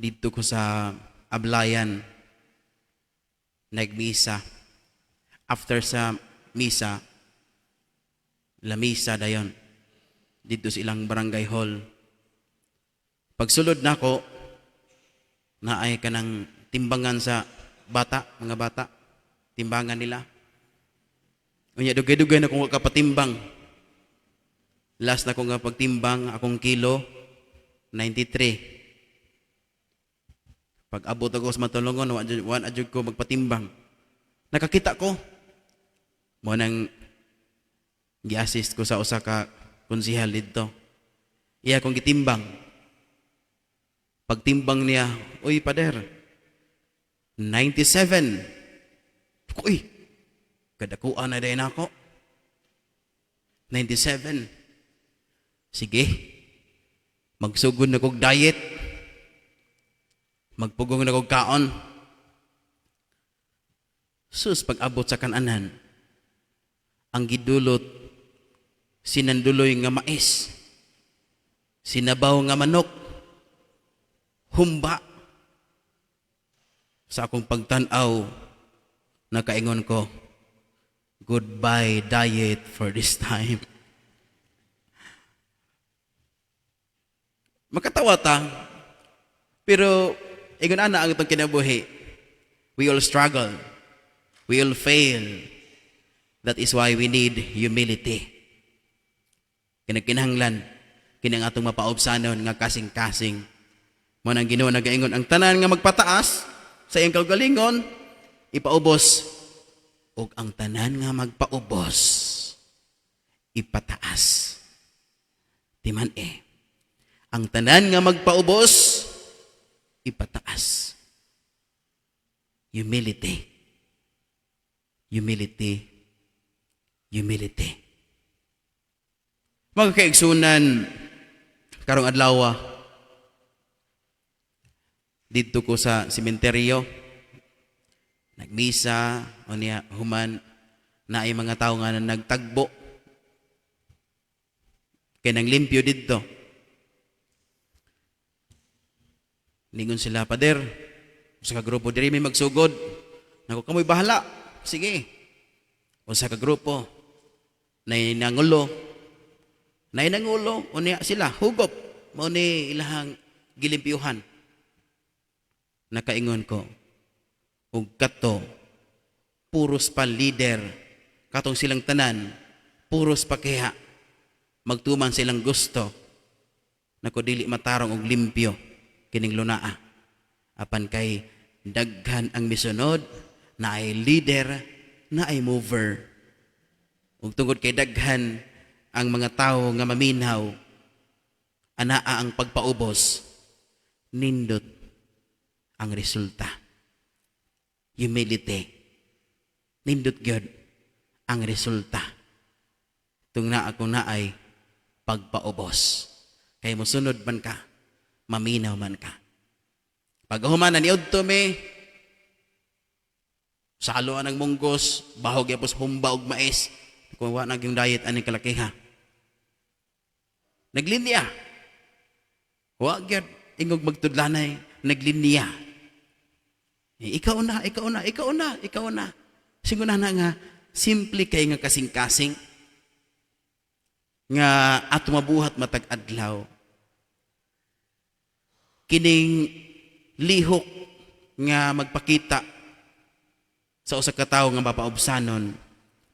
Didto ko sa Ablayan, nagmisa. After sa misa, lamisa dayon didto sa ilang barangay hall. Pagsulod nako, naay kanang timbangan sa bata, mga bata, timbangan nila. Unya dugay-dugay na kong kapatimbang. Last na ko nga pagtimbang, akong kilo, 93. Pag abot ako sa matulungon, wa na jud ko magpatimbang. Nakakita ko. Mao nang gi-assist ko sa usa ka konsihal didto. Iya kong gitimbang. Pagtimbang niya, "Uy, pader, 97." Uy, kadakuan na din ako. 97. Sige, magsugod na kog diet. Magpugong na kog kaon. Sus, pag-abot sa kananan, ang gidulot, sinanduloy nga mais, sinabaw nga manok, humba. Sa akong pagtanaw, nakaingon ko, "Goodbye diet for this time." Makatawa ta, pero ingon ana ang itong kinabuhi. We all struggle. We all fail. That is why we need humility. Kinakinahanglan kini ang atong mapaubsanon nga kasing-kasing. Mao nang Ginoo nagaingon, ang tanan nga magpataas sa iyang kaugalingon ipaubos ug ang tanan nga magpaubos ipataas. Timan eh. Ang tanan nga magpaubos ipataas. Humility. Humility. Humility. Mga kaigsunan, karong adlaw, didto ko sa sementeryo, nagmisa, o niya, human, na ay mga tao nga nagtagbo. Kay nang limpyo didto. Ningon sila, "Pader, usa ka grupo, diri may magsugod." Nako, "Kamoy bahala. Sige." Usa ka grupo, nay nangulo. Nay nangulo, unya sila, hugop. Mao ni ilahang gilimpyuhan. Nakaingon ko, ug kato, puros pa leader, katong silang tanan, puros pa kaya, magtuman silang gusto, nako, dili matarong og limpyo kining lunaa. Apan kay daghan ang misunod na ay leader, na ay mover. Ug tungod kay daghan ang mga tao nga maminaw, anaa ang pagpaubos, nindot ang resulta. Humility. Nindot gyud ang resulta. Tung naa ako na ay pagpaubos. Kay mosunod man ka, maminaw man ka. Pag human na niudto mi, salo ang munggos, bahog yapos humba og mais. Kung wa na yung diet aning kalakiha. Naglinya. Wa gyud ingog magtudlanay, naglinya. Eh, ikaw na, ikaw na, ikaw na, ikaw na. Singon na nga, simple kay nga kasing-kasing nga ato mabuhat matag adlaw. Kining lihok nga magpakita sa usa ka tawo nga mapaubsanon,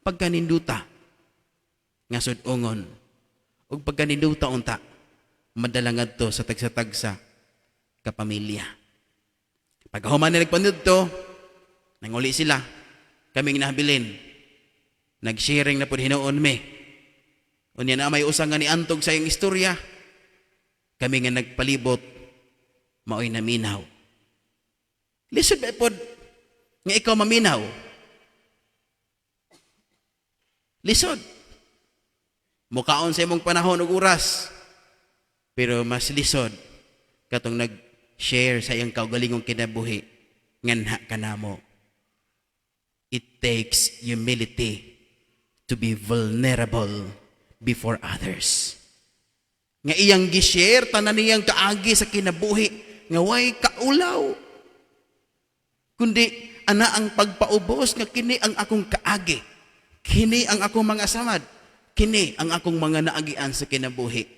pagkaninduta nga sud-ungon ug pagkaninduta unta madala ngadto sa tagsa-tagsa ka pamilya. Pagkahuman nila nagpanudto, nanguli sila, kaming nahabilin. Nag-sharing na po hinuon mi. Unya na may usa nga niantog sa iyang istorya. Kami nga nagpalibot, maoy naminaw. Lisod ba pod nga ikaw maminaw? Lisod. Mukaon sa imong panahon ug oras. Pero mas lisod katong nag-share sa iyang kaugalingong kinabuhi nganha kanamo. It takes humility to be vulnerable before others. Nga iyang gi-share tanan niyang kaagi sa kinabuhi. nga way kaulaw, kundi ana ang pagpaubos nga kini ang akong kaagi, kini ang akong mga samad, kini ang akong mga naagian sa kinabuhi.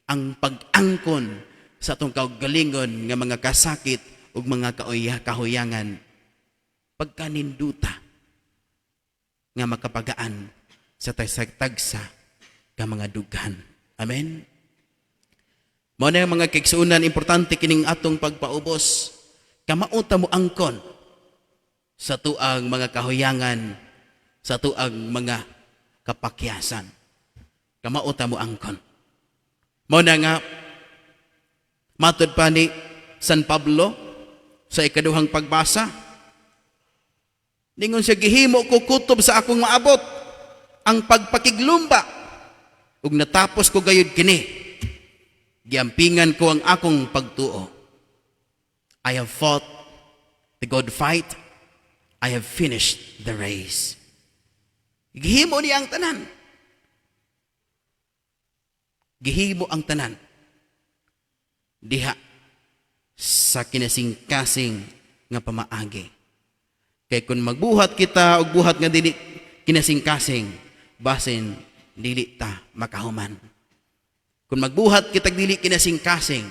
Ang pag-angkon sa atong kaugalingon nga mga kasakit ug mga kahuyangan, pagkaninduta nga makapagaan sa tagsa ka mga dughan. Amen. Mao na, mga kaigsuonan, importante kining atong pagpaubos. Kamao ta mo angkon sa atuang mga kahuyangan, sa atuang mga kapakyasan. Kamao ta mo angkon. Mao na nga, matod pa ni San Pablo sa ikaduhang pagbasa, ningon siya, "Gihimo ko kutob sa akong maabot ang pagpakiglumba ug natapos ko gayud kini. Giampingan ko ang akong pagtuo. I have fought the good fight. I have finished the race." Gihimo niya ang tanan. Gihimo ang tanan diha sa kinasingkasing nga pamaagi. Kay kung magbuhat kita og buhat nga dili kinasingkasing, basin dili ta makahuman. Kung magbuhat kita dili kinasingkasing,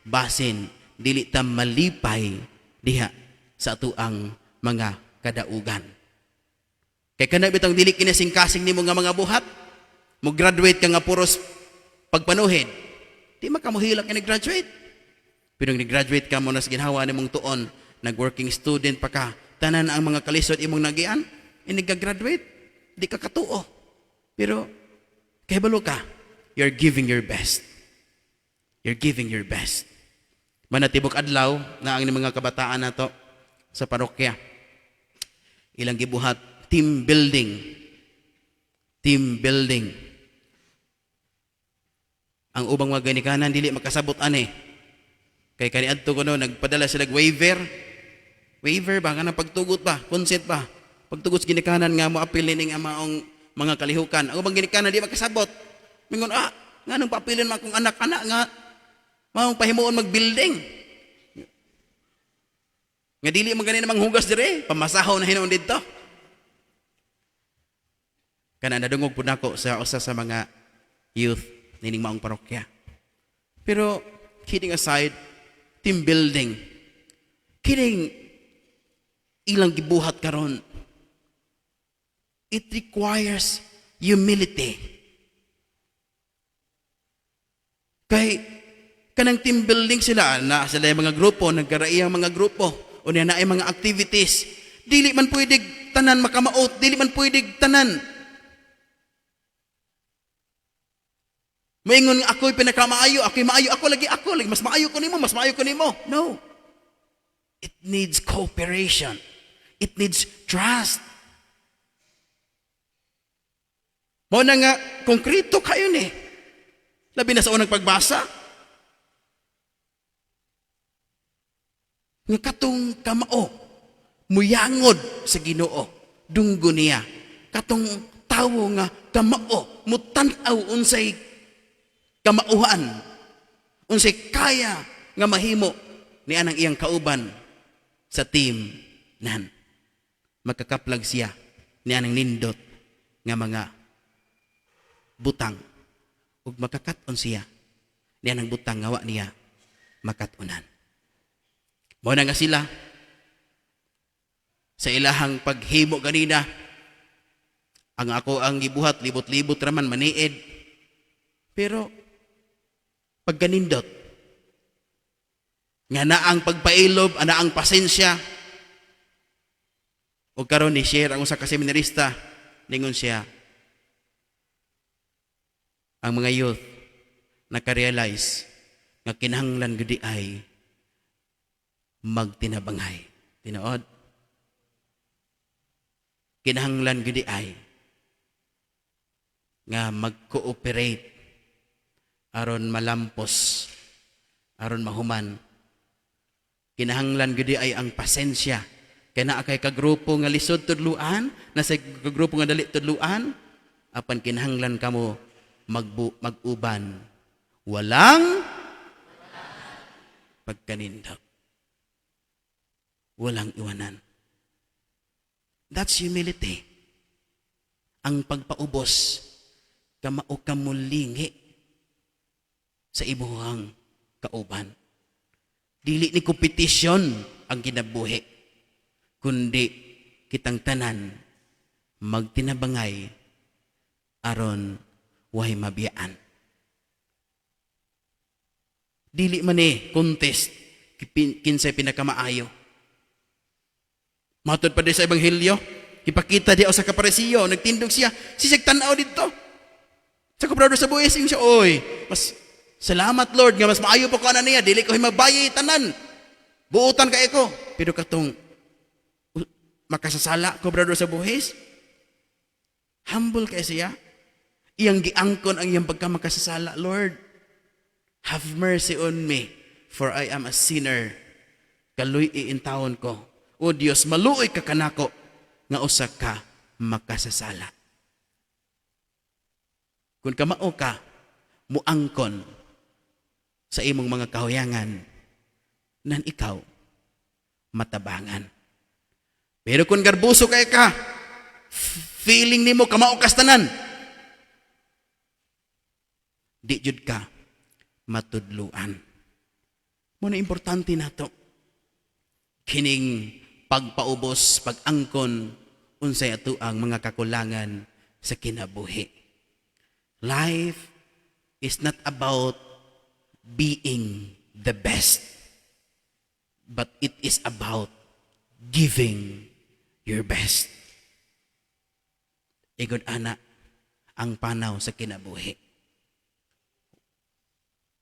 basin dili ta malipay diha sa atuang mga kadaugan. Kay kana bitong dili kinasingkasing nimo nga mga buhat, mo graduate ka nga puros pagpanuhid, di makamuhilak ka nag-graduate. Pero nag-graduate ka mo na sa ginhawa nimong tuon, nag-working student pa ka, tanan ang mga kalisod imong nagian, inig graduate, di ka katuo. Pero, kahibalo ka, you're giving your best. You're giving your best. Manatibok adlaw na ang mga kabataan nato sa parokya. Ilang gibuhat, team building. Team building. Ang ubang mga ginikanan dili makasabot ani. Kay kaniadto kuno nagpadala sila og waiver. Waiver ba, kanang pagtugot ba, consent ba? Pagtugot sa ginikanan nga mo apil ning ang maong mga kalihukan. Ang ubang ginikanan di makasabot. Mingon, "Ah, nganong paapilon man akong anak-anak nga maong pahimuon mag-building? Nga dili man gani namang hugas dire, pamasaho na hinuon didto." Kana nadungog pud nako sa usa sa mga youth nining maong parokya. Pero kidding aside, team building. Kining ilang gibuhat karon, it requires humility. Kay kanang team building sila na sila yung mga grupo, nagkarai ang mga grupo, o niya na ay mga activities. Dili man pwede tanan makamaot, dili man pwede tanan maingon nga ako'y pinakamaayo, ako'y maayo, ako lagi, mas maayo ko nimo, mas maayo ko nimo. No. It needs cooperation. It needs trust. Mao na nga, konkreto kayo ni. Labi na sa unang pagbasa. Nga katong kamao, muyangod sa Ginoo, dunggo niya. Katong tawo nga kamao, mutan-aw unsay kamauhan, unsay kaya nga mahimo ni anang iyang kauban sa team nan. Magkakaplag siya ni anang nindot nga mga butang ug makakat-on siya ni anang butang nga wa niya makat-onan. Mao na nga sila sa ilahang paghimo ganina, ang ako ang gibuhat, libot-libot raman, maniid. Pero pagkanindot nga na ang pagpailob, ana ang pasensya. O karon ni share ang usa ka seminarista, ningon siya, ang mga youth naka-realize nga kinahanglan gudi ay magtinabangay. Tinuod. Kinahanglan gudi ay nga mag-cooperate aron malampos, aron mahuman. Kinahanglan gudi ay ang pasensya. Kay naa kay kagrupo nga lisod tudluan, nasa kagrupo nga dali tudluan, apan kinahanglan kamo mag-uban. Walang pagkanindot. Walang iwanan. That's humility. Ang pagpaubos, kamao ka mulingi sa imuhang kauban. Dili ni kompetisyon ang kinabuhi, kundi kitang tanan magtinabangay aron way mabiyaan. Dili man ni contest kinsay pinakamaayo. Matod pa din sa Ebanghelyo, ipakita di sa kaparisiyo, nagtindog siya, sisig tan-aw dito. Sa kobrador sa buwis, ingon siya, "Oy, mas salamat, Lord, nga mas maayo pa ko ana niya, dili ko himabayay tanan. Buotan kay ko." Pero katong makasasala, kobrador sa buhis, humble kay siya. Iyang giangkon ang iyang pagkamakasasala. "Lord, have mercy on me, for I am a sinner. Kaluy intawon ko. O Dios, maluoy ka kanako nga usa ka makasasala." Kung kamao ka, muangkon sa imong mga kahuyangan, nan ikaw matabangan. Pero kung garbuso kay ka, feeling nimo kamao kas tanan, di jud ka matudluan. Mao na importante nato kining pagpaubos, pag-angkon unsay ato ang mga kakulangan sa kinabuhi. Life is not about being the best, but it is about giving your best. Igod ana ang panaw sa kinabuhi.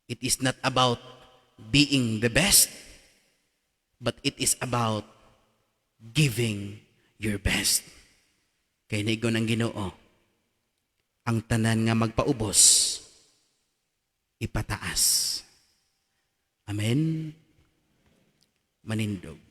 It is not about being the best, but it is about giving your best. Kay nigon ang Ginoo, ang tanan nga magpaubos, ipataas. Amen. Manindog.